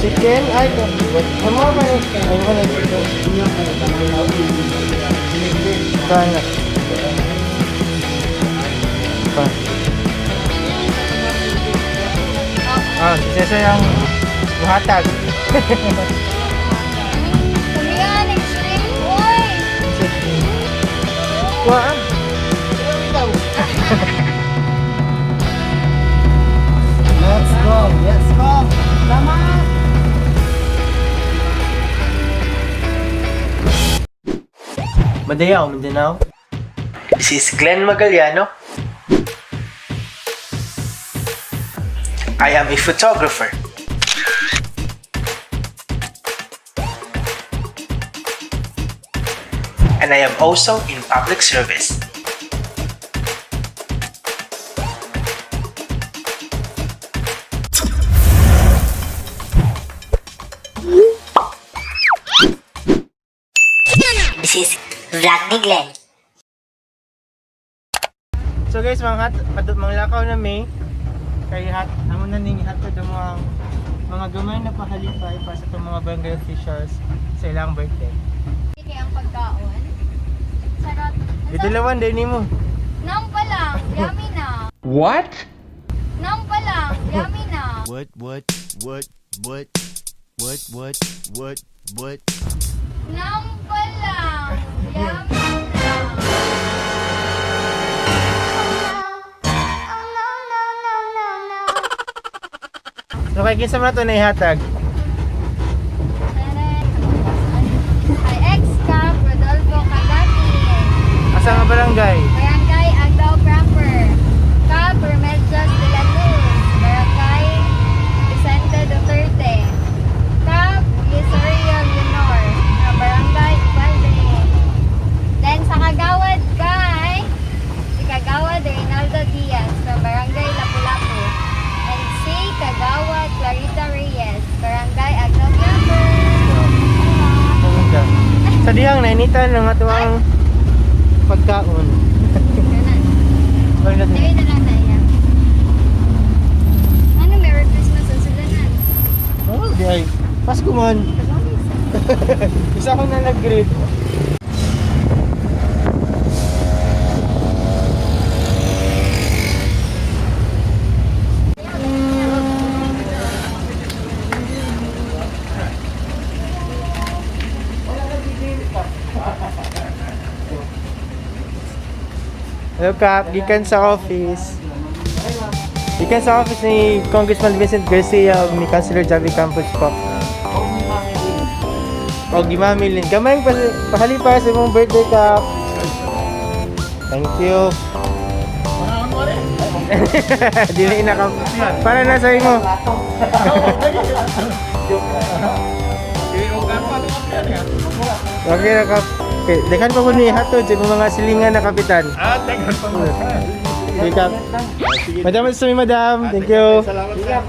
Chicken? Ay, ano ba na? Ay, mo na chicken. Sana. Pa. Ah, si Cesar ang buhatag. Kumiyan, extreme. Uy! Wah. Let's go. Let's go. Tama. Madayaw, Mindanao. This is Glenn Magallano. I am a photographer. And I am also in public service. This is Vlog ni Glenn. So guys, mga hat, manglakaw na may kay hat, amo na ning hatod ang mga gamay na pahalipay para sa itong mga barangay officials sa ilang birthday. Kaya ang pagkaon. Sarap. Gidalawan din nimo. Nang pa lang, yummy na. What? Nang pa lang, yummy na. What, what, what, what, what, what, what, what? Nang pa lang, yummy na. Oh no, no, no, no, no. So kay kinsa man to na ihatag? Ay, ex-cop Rodolfo Cagati. Asa nga barangay? Barangay Agdao Proper. Cab Remedios de la Cruz. Barangay Vicente Duterte. Cab Lisorio Leonor. Nga Barangay Ubalde. Then sa Kagawad kay si Kagawad Reynaldo Diaz from Barangay Lapu-Lapu. And si Kagawad Clarita Reyes, Barangay Agdao Proper. Pumunta. Sa dihang nainitan ang atuang pagkaon. Ganun. Balik natin. Dahil na lang na iya. Ano, Merry Christmas ang sulanan. Oh, di ay. Pasko man. Isa ko na nag-greet. Hello Kap, gikan sa office. Gikan sa office ni Congressman Vincent Garcia o ni Councilor Javi Campos po. O gimamilin. Gamay pa pahalipa sa imong birthday, Kap. Thank you. Dili na ka. Para na sa imo. Okay na, Kap. Okay, daghan pa ko ni hatod sa imong mga silingan na kapitan. Ah, teka pa mo. Okay, Kap. Madam, sa madam. Thank you. Salamat sir.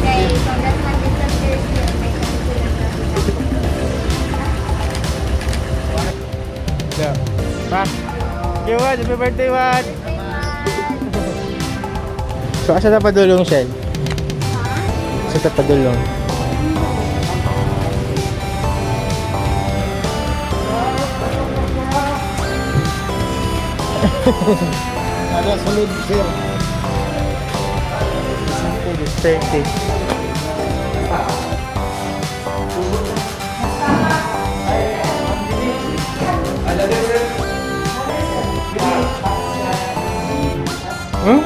Kay Congressman Vincent Garcia, may Councilor Javi Campos. Yeah. Pa. Okay, Wad. Happy birthday, Wad. So, asa ta padulong, Shell? Asa ta padulong? Ada sulod sir. Duterte. Hmm?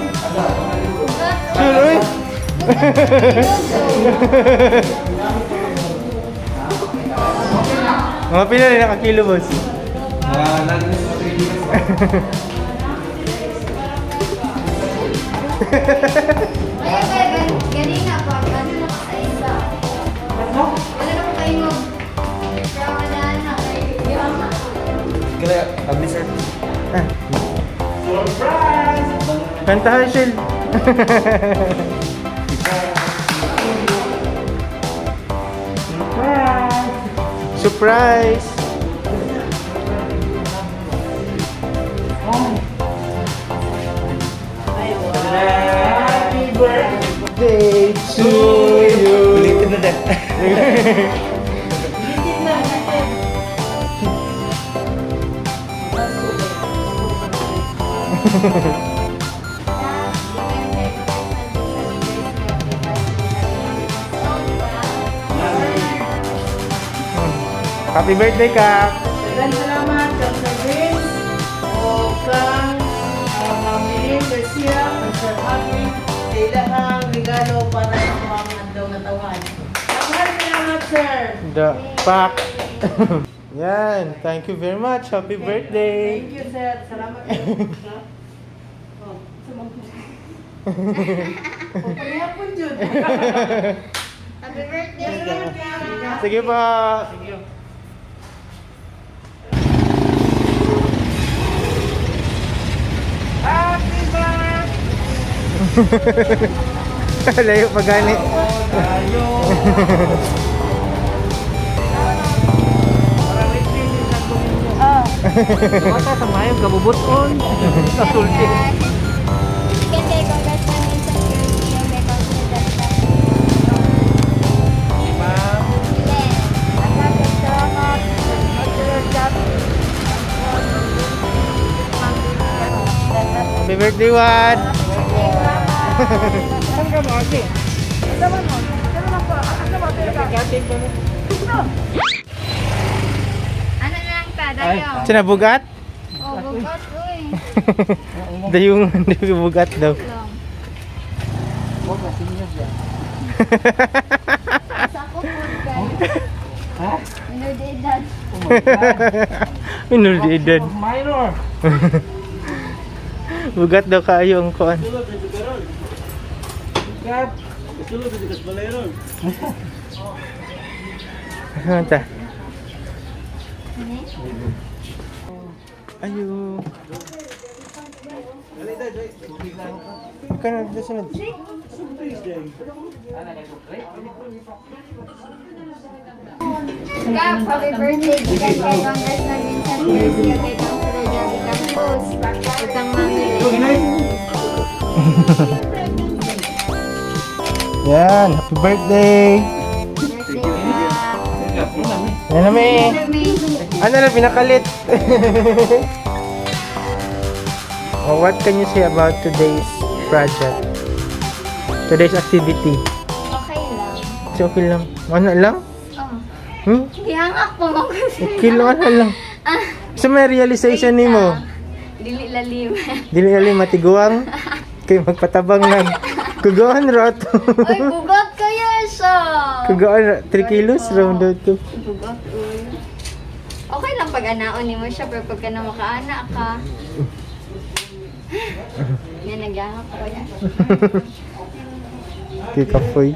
Sure, uy. Mga pila rin nakakilo, boss. Ay, kay ganina pa, ano na ka sa isa? Wala na ko kayo mag Ramadan na kayo. Ah. Surprise! Kantahan, Shil. Surprise! Happy birthday to you. Ulitin na din. Happy birthday, Kak! Daghang salamat kang Sir Vince o kang Ma'am Eileen Garcia, kang Sir Javi sa ilahang regalo para sa mga adlaw nga tawhan. Daghang salamat, sir. The pack. Yan. Thank you very much. Happy birthday. Thank you, sir. Salamat. Oh, sa mga. Oh, panihapon jud. Happy birthday! Sige po. Happy birthday! Layo pa gani. Tayo. Para repeat sa ninyo. Mata sa mayong kabubuton. Sa sulti. Ganda yung congrats namin sa Garcia, may congrats. Ma'am. Happy birthday, Wad. Saan ka mo, ate? Kapigati ko na. Ano na lang ta, dayo? Sinabugat? Oh, bugot, uy. Dayong hindi bugat daw. Long. Huwag na senior siya. Sa ako po, guys. Ha? Minor de edad. Oh my God. Minor de edad. Minor. Bugat daw kayo ang kuan. Kap. Ano ta? Ayo. Ikaw na dito sunod. Kap, happy birthday. Gikan kay Congressman Vincent Garcia, kay Councilor Johnny Campos. Utang Mami. Yan, happy birthday. Birthday, Kap. Yan na may. Ano na pinakalit? Oh, what can you say about today's project? Today's activity? Okay lang. It's okay lang. Ano lang? Oh. Hmm? Gihangak po mo kasi. Okay lang, ano lang. Sa may realization nimo, Dili lalim. dili ali matiguang kay magpatabang nag kugoon ra to. Uy, bugot kayo siya. Kugoon ra 3 kilos round daw to. Bugot, uy. Okay lang pag anaon nimo siya, pero pag ka na makaana ka. Yan, nagyahak ko yan. Kay kapoy.